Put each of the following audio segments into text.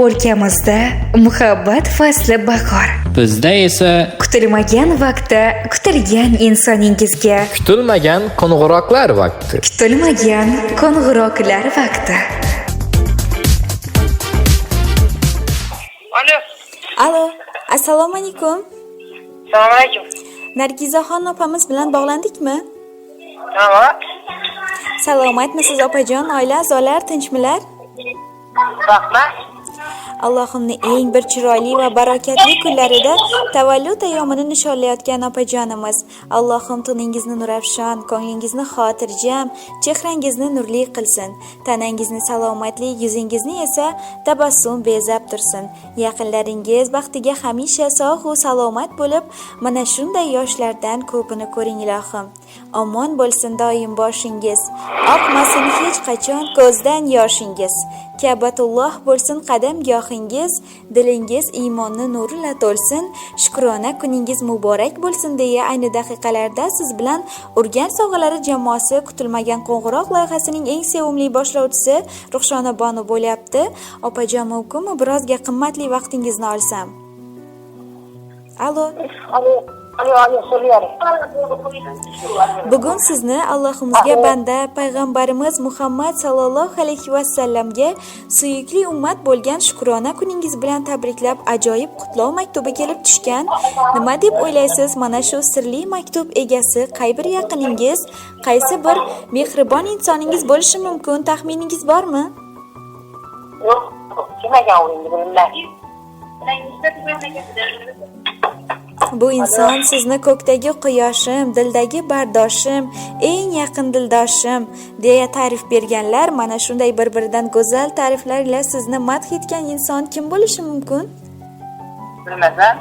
O'lkamizda muhabbat fasli bahor. Bizda esa Kutilmagan vaqtda kutilgan insoningizga kutilmagan qo'ng'iroqlar vaqti. Kutilmagan qo'ng'iroqlar vaqti. Alo. Alo, assalomu alaykum. Assalomu alaykum. Nargizaxon opamiz bilan bog'landikmi? Tamam. Salomatmisiz opajon, oila a'zolar tinchmilar? Rahmat. Allohimni eng bir chiroyli va barakatli kunlarida tavallud ayyomini nishonlayotgan opajonimiz, Allohim tuningizni nurafshon, ko'nglingizni xotirjam, chehrangizni nurli qilsin, tanangizni salomatli, yuzingizni esa tabassum bezab tursin. Yaqinlaringiz baxtiga hamisha sog' va salomat bo'lib, mana shunday yoshlardan ko'pini ko'ring ilohim. Omon bo'lsin doim boshingiz, oqmasin hech qachon ko'zdan yoshingiz. Ka'batulloh bo'lsin qadamgohingiz, dilingiz iymonni nurila to'lsin, shukrona kuningiz muborak bo'lsin deya ayni daqiqalarda siz bilan Urganch sovg'alari jamoasi kutilmagan qo'ng'iroq loyihasining eng sevimli boshlovchisi Ruxshona Bonu bo'lyapti. Opajon, mumkinmi birozga qimmatli vaqtingizni olsam? Alo. Alo. Alo, alo, so'rayapti. Bugun sizni Allohimizga banda payg'ambarimiz Muhammad sallallohu alayhi va sallamga suyukli ummat bo'lgan shukrona kuningiz bilan tabriklab ajoyib qutlov maktubi kelib tushgan. Nima deb o'ylaysiz, mana shu sirli maktub egasi qay bir yaqiningiz, qaysi bir mehribon insoningiz bo'lishi mumkin, taxminingiz bormi? Yo'q, kim ekan u endi bilmayman. Bu inson sizni ko'kdagi quyoshim, dildagi bardoshim, eng yaqin dildoshim deya ta'rif berganlar, mana shunday bir-biridan go'zal ta'riflar ila sizni madh etgan inson kim bo'lishi mumkin? Bilmasam.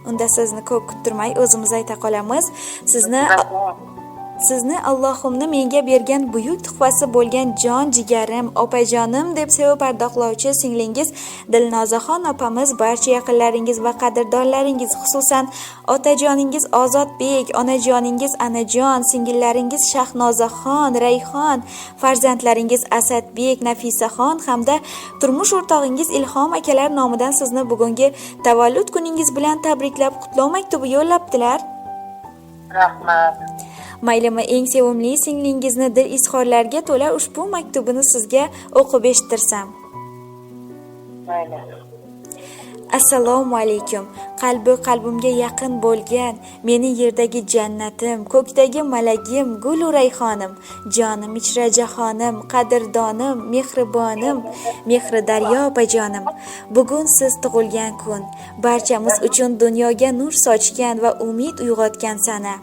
Unda sizni ko'p kuttirmay o'zimiz ayta qolamiz. Sizni Allohimni menga bergan buyuk tuhfasi bo'lgan jon jigarim, opajonim deb sevib ardoqlovchi singlingiz Dilnozaxon opamiz barcha yaqinlaringiz va qadrdonlaringiz, xususan otajoningiz Ozodbek, onajoningiz Anajon, singillaringiz Shahnozaxon, Rayhon, farzandlaringiz Asadbek, Nafisaxon hamda turmush o'rtog'ingiz Ilhom akalar nomidan sizni bugungi tavallud kuningiz bilan tabriklab qutlov maktubi yo'llabdilar. Rahmat. Maylimi, eng sevimli singlingizni dil izhorlarga to'la ushbu maktubini sizga o'qib eshittirsam. Mayli. Assalomu alaykum. Qalbi qalbimga yaqin bo'lgan, meni yerdagi jannatim, ko'kdagi malagim, gul-u rayhonim, jonim ichra jahonim, qadrdonim, mehribonim, mehri daryo opajonim. Bugun siz tug'ilgan kun, barchamiz uchun dunyoga nur sochgan va umid uyg'otgan sana.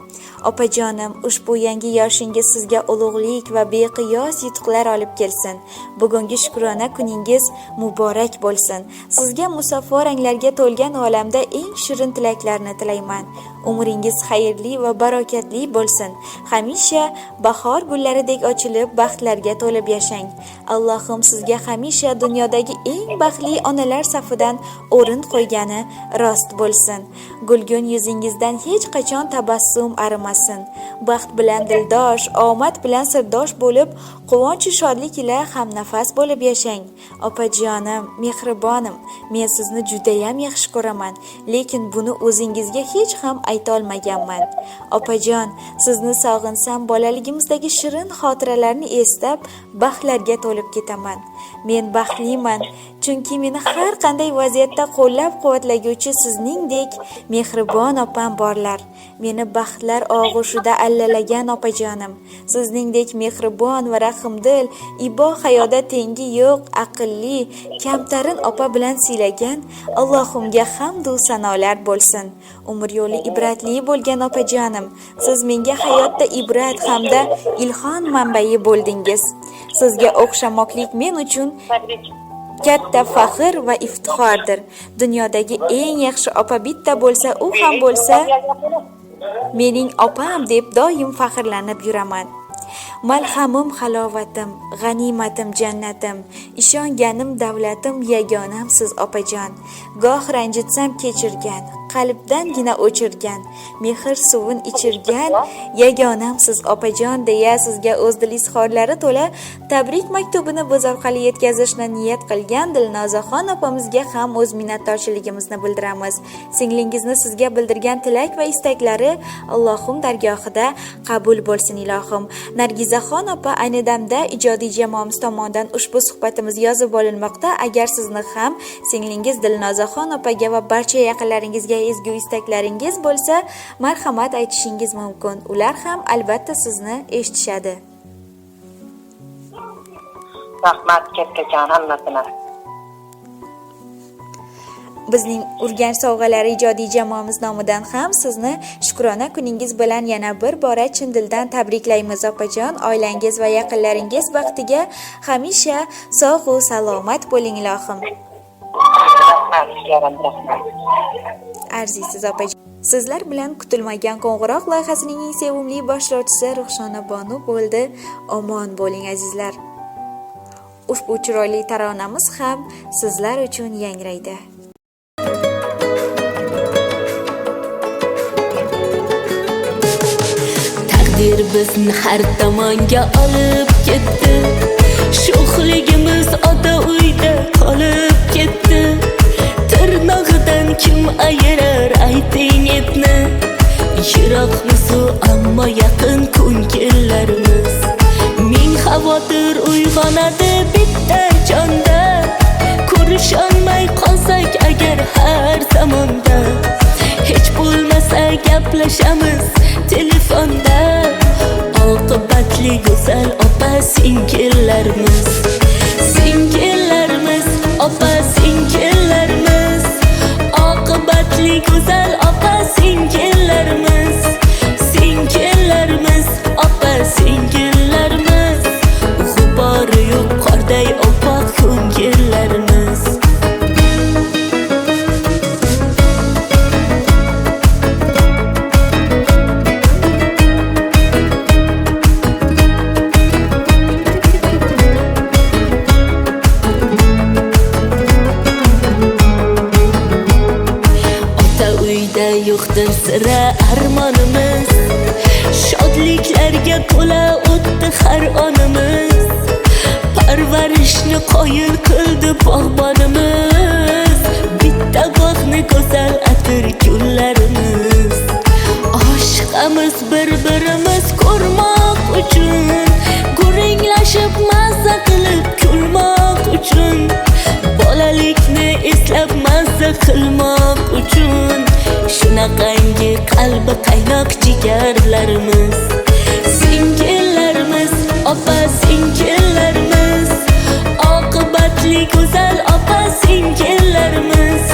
Opajonim, ushbu yangi yoshingiz sizga ulug'lik va beqiyos yutuqlar olib kelsin. Bugungi shukrona kuningiz muborak bo'lsin. Sizga musaffo ranglarga to'lgan olamda eng shirin tilaklarni tilayman. Umringiz xayrli va barakatli bo'lsin. Hamisha bahor gullaridek ochilib, baxtlarga to'lib yashang. Allohim sizga hamisha dunyodagi eng baxtli onalar safidan o'rin qo'ygani rost bo'lsin. Gulgun yuzingizdan hech qachon tabassum arimasin. Baxt bilan dildosh, omad bilan sirdosh bo'lib, quvonch va shodlik ila hamnafas bo'lib yashang. Opajonim, mehribonim, men sizni juda ham yaxshi ko'raman, lekin buni o'zingizga hech ham ayta olmaganman. Opajon, sizni sog'insam bolaligimizdagi shirin xotiralarni eslab, baxtlarga to'lib ketaman. Men baxtliman, chunki meni har qanday vaziyatda qo'llab-quvvatlaguvchi sizningdek mehribon opam borlar. Meni baxtlar og'ushida allalagan opajonim, sizningdek mehribon va rahmdil, ibo hayoda tengi yo'q, aqlli, kamtarin opa bilan siylagan Allohimga hamd va sanolar bo'lsin. Umr yo'li ibratli bo'lgan opajonim, siz menga hayotda ibrat hamda ilhom manbai bo'ldingiz. Sizga o'xshamoqlik men uchun katta faxr va iftixordir. Dunyodagi eng yaxshi opa bitta bo'lsa, u ham bo'lsa mening opam deb doim faxrlanib yuraman. Malhamim halovatim, g'animatim jannatim, ishonganim davlatim, yagonam siz opajon. Goh ranjitsam kechirgan, qalbdangina o'chirgan, mehr suvin ichirgan yagonamsiz opajon deya sizga o'z dil izhorlari to'la tabrik maktubini biz orqali yetkazishni niyat qilgan Dilnozaxon opamizga ham o'z minnatdorchiligimizni bildiramiz. Singlingizni sizga bildirgan tilak va istaklari Allohim dargohida qabul bo'lsin ilohim. Nargizaxon opa, ayni damda ijodiy jamoamiz tomonidan ushbu suhbatimiz yozib olinmoqda. Agar sizni ham singlingiz Dilnozaxon opaga va barcha yaqinlaringizga ezgu istaklaringiz bo'lsa, marhamat aytishingiz mumkin. Ular ham albatta sizni eshitishadi. Rahmat kattakon hammasına. Bizning Urganch sovg'alari ijodiy jamoamiz nomidan ham sizni shukrona kuningiz bilan yana bir bora chin dildan tabriklaymiz opajon. Oilangiz va yaqinlaringiz baxtiga hamisha sog' va salomat bo'ling ilohim. Rahmat, yarim rahmat. Arziysiz opajon. Sizlar bilan kutilmagan qo'ng'iroq loyihasining eng sevimli boshlovchisi Ruxshona Bonu bo'ldi. Omon bo'ling azizlar. Ushbu chiroyli taronamiz ham sizlar uchun yangraydi. Taqdir bizni har tomonga olib ketdi. Sho'xligimiz ota uyda qolib ketdi. Tirnog'idan kim ayirar ayting etni. Yiroqmiz u ammo yaqin ko'ngillarimiz. Ming xavotir uyg'onadi bitta jonda. Ko'risholmay qolsak agar har zamonda. Hech bo'lmasa gaplashamiz telefonda. Oqibatli go'zal opa singillarimiz. Singillarimiz opa singillarimiz. Oqibatli go'zal opa singillarimiz. Singillarimiz opa singillarimiz. G'ubori yo'q qorday oppoq ko'ngillarimiz. Yo'qdir sira armonimiz. Shodliklarga to'la o'tdi har onimiz. Parvarishni qoyil qildi bog'bonimiz. Bitta bog'ni go'zal atir gullarimiz. Oshiqamiz bir-birimiz ko'rmoq uchun. Guringlashib mazza qilib kulmoq uchun. Bolalikni eslab mazza qilmoq uchun. Shunaqangi qalbi qaynoq jigarlarimiz. Singillarimiz opa singillarimiz. Oqibatli go'zal opa singillarimiz.